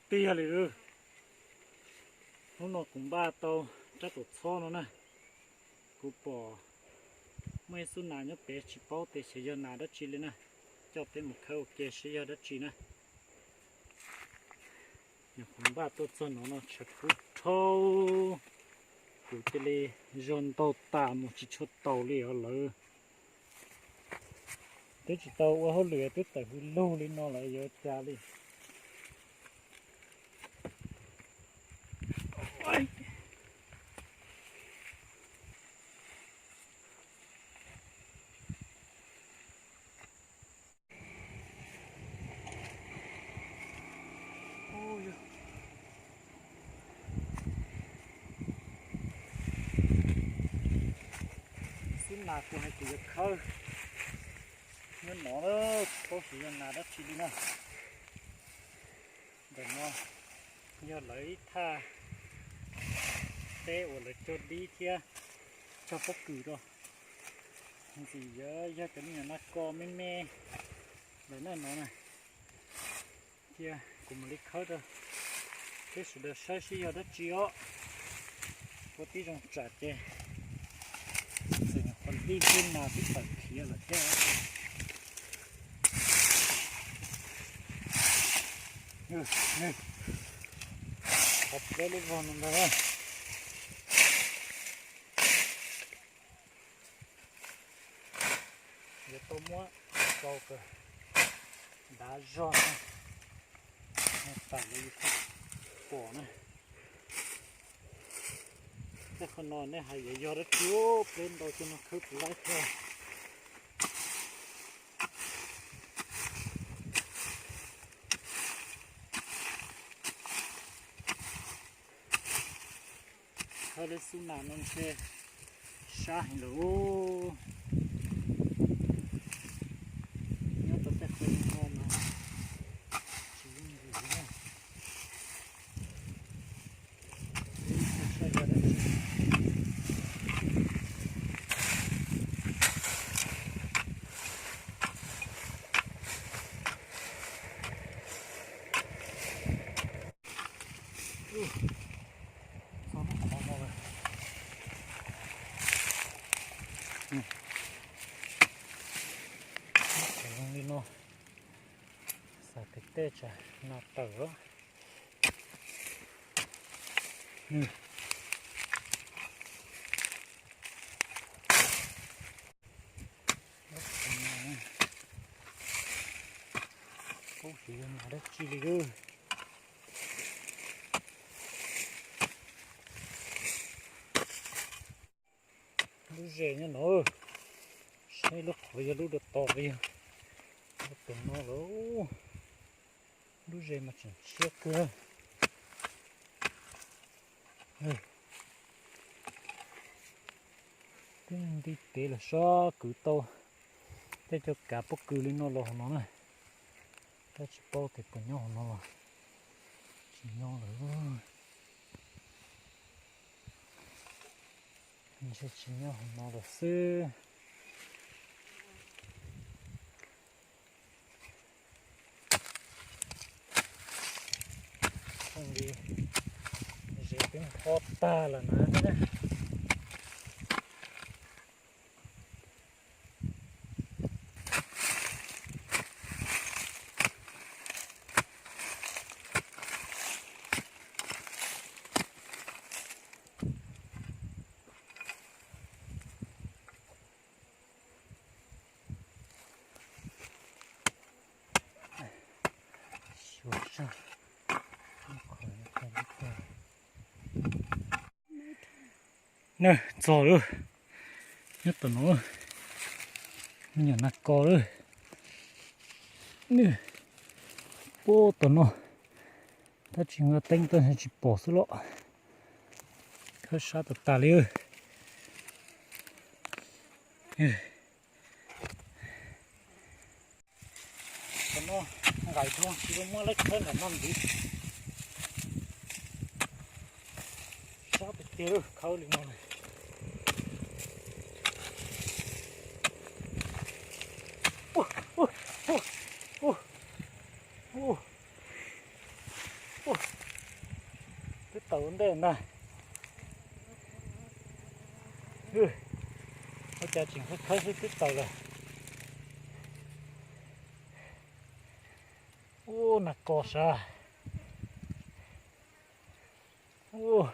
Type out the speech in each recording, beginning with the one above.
Tiag li. Hnub no kuv npaj tau rab tuam txhob no na, kuv pom muaj ib xub nas nyob pem tsis paub tias xyov yog nas dab tsi li na, coj peb mus khawb ua ke seb yog dab tsi na. Yog kuv npaj tuaj txog no no tshav kub dhau, kuv cia li zog ntaug tas mus tsis tshua taus li os lawm. Twb tsis tau ua hauj lwm twb tawm hws lug li no lawm yuav cas li. Xub nas kuv hais tias yuav khawb nyob no, tsis paub xyov yog nas dab tsi li na. Ntawm no yog lawv ib thaj teb uas lawv cog dib thiab cog pob kws rau. Ntxim yog cov me nyuam nas kos me me lawm na no na. Cia kuv mam li khawb rau peb sawv daws saib seb yog dab tsi os. Ua tib zoo tsam ces txawm nyuam qhuav dib xub nas twb tawm khiav lawm thiab. Qhov pleb lub vog no ntag. Yuav tau muab rau kom dav zog na, tawm los yus thiaj pom na. Tej qhov no nej hais yuav yog dab tsi, pleb ntau ces no khawb puas laib thiab. Khawb lub xub nas no ntshe sab heev lawm. Nyob rau tej qhov no mas tsis yooj yim na. Zoo li no, xav tias tej tsam nas tawm. Ub, xyov yog nas dab tsi li lawm. Lub zes nyob no, saib lub qhov yog lub dua tos los yog lub tus no lawm. Lub zes mas tseem tshiab kawg. Twb nti tev los sob kwv tau tej cov kav pob kws li no los hauv no na. Tab tsis paub tias puas nyob hauv no los tsis nyob lawm. Ntshe tsis nyob hauv no lawm xwb. Zoo li zes twb npho tag lawm na. Nws txog lawm, nyob tom no, me nyuam nas kos lawm. Nws puag tom no, tab sis nqa teeb tuaj tsis pom xwb los. Khawb sab tas tas li. Tam no nqaim dhau tsis muaj lawv khawb ntawm no ntxiv. Sab tiag tiag lawm, khawb li no na. Ntej ntag. Ua cas tseem khawb khawb xwb twb tawm lawm. Ub, nas kos sav. Ub.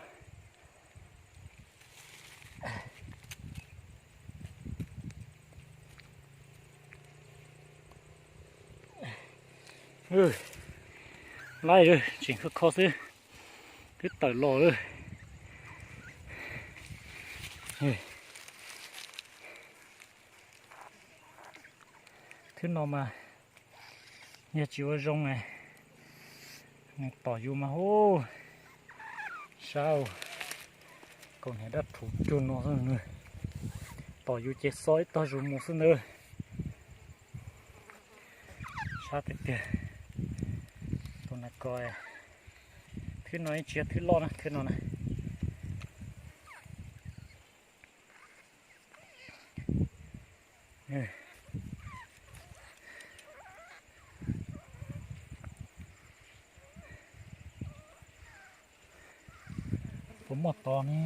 Laij, tseem khawb khawb xwb twb tawm los lawm. Thwb no mas yog tsis ua zoo, nws tom yus mas hu, sab, kaus hniav dab rhuv cuag no xwb. Tom yus ces xo ib tog zus mus xwb ntag. Sab tiag tiag. Tus nas kos, thwb no yeej tsis yog thwb loj na, thwb no na. Puas muaj tod ne?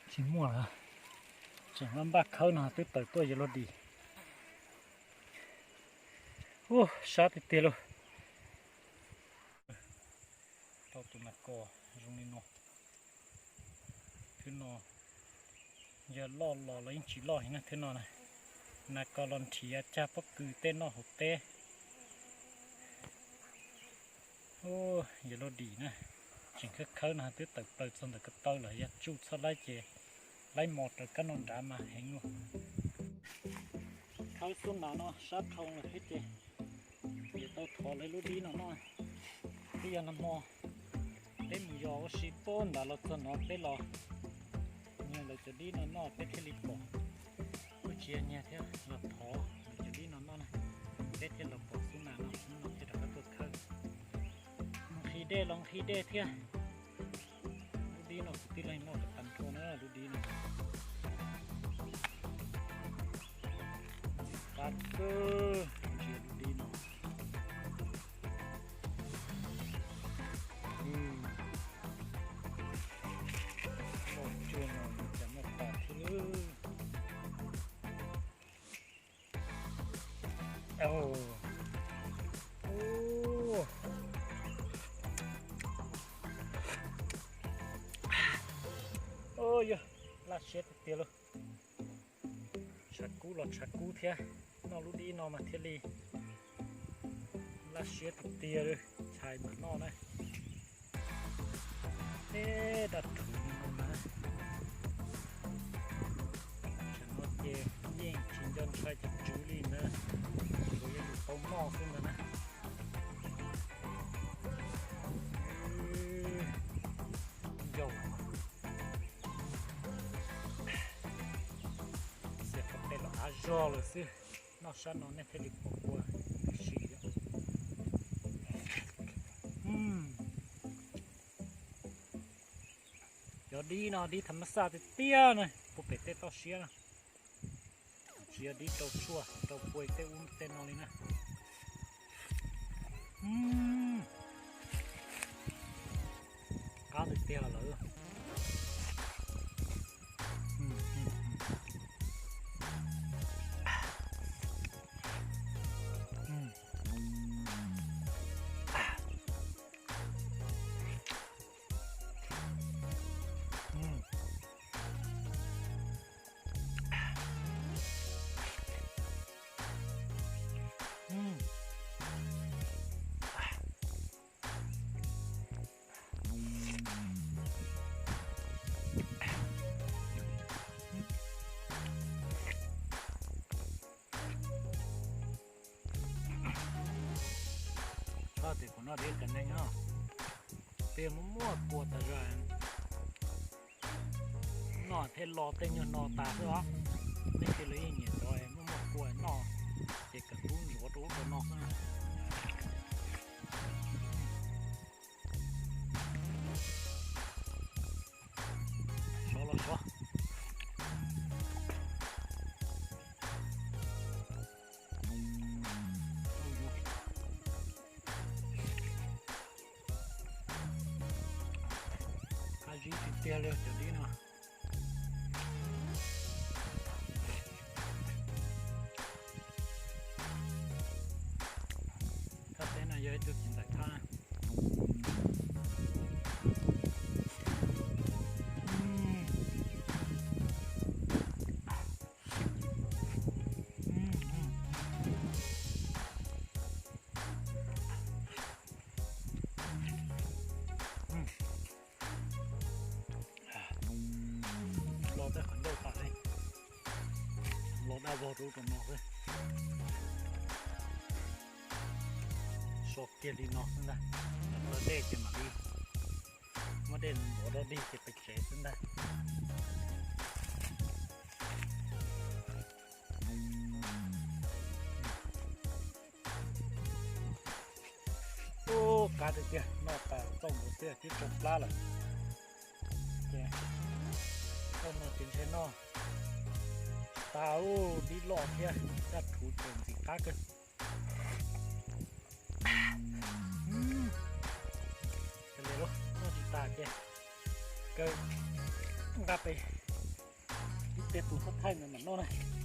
Tsis muaj lawm. Tseem npaj khawb no twb tawm tuaj yawg luag dim. Ub, sab tiag tiag lauj. Tau tus nas kos zoo li no. Thwb no yog loj los los yeej tsis loj heev na, thwb no na. Nas kos los nrhiav cag pob kws tej noj hauv teb. Yawg luag dim na, tseem khawb khawb no twb tawm plaws txog ntawm ko taw lawm, yog tsuj txhob laib ces laib mos raws kab no nrad mas heev ua. Khawb xub nas no sab dhau lawm thiab ces yuav tau thov lawv lub dib no noj. Twb yog nag hmo peb mus yos ua si puag nrad los txog no peb los nyiag lawv cov dib no noj peb thiaj li pom. Kuj tsis yog nyiag thiab, los thov lawv cov dib no noj na, peb thiaj los pom xub nas no, hnub no thiaj rov qab tuaj khawb. Nqhis dej los nqhis dej thiab. Lub dib no kuv tij laug noj kom tag nrho na, lub dib no. Qab kawg, ntsia lub dib no. Loj cuag no cas muaj tas thiab lawm. Yog laj siab tiag tiag lauj. Tshav kub los tshav kub thiab, noj lub dib no mas thiaj li laj siab tiag tiag li, tshais mam noj na. Teb daj rhuv li no na. Tsam no ces yeej tsis nco ntshai cov tswv li ntag, tsuas yog yus tau noj xwb ntag na. Ncaus, xiam qhov pes los av zog lawm xwb. Noj sab no nej thiaj li pom kua ntws si. Cov dib no dib tham mas xaj tiag tiag na, puag pem tej toj siab no. Tsis yog dib rau tshuaj rau pua tej ub tej no li na. Qab tiag tiag lawm. Txhob tias kuv noj dib qis neeg no, peb muaj muaj kua tas zog, noj thiaj lo tej nyuag no tas xwb os. Nej cia li ib nyiam cov muaj muaj kua noj, ces kawm tub ntxuav rau ub rau no xwb. Sov los sov. Yog li cov dib no, thaj teb no yog ib tug txiv ntxawm thaj. Los tej qhov ncauj tas li, los daj vog rau rau no xwb. So kiag li no xwb ntag, tau dej ces mam li muab dej npov rau dig ces pem tsev xwb ntag. Ub, qab tiag tiag, noj tas txaus npaum twg twb tsoo plab lawm. Ces txoj no ces ntshe noj tas, ub, dib loj thiab, daj rhuv ces ntxim qab kawg. Noj tsis tas ces kaw nqa pem ib teg tus thawj thaij ntawd mam noj na.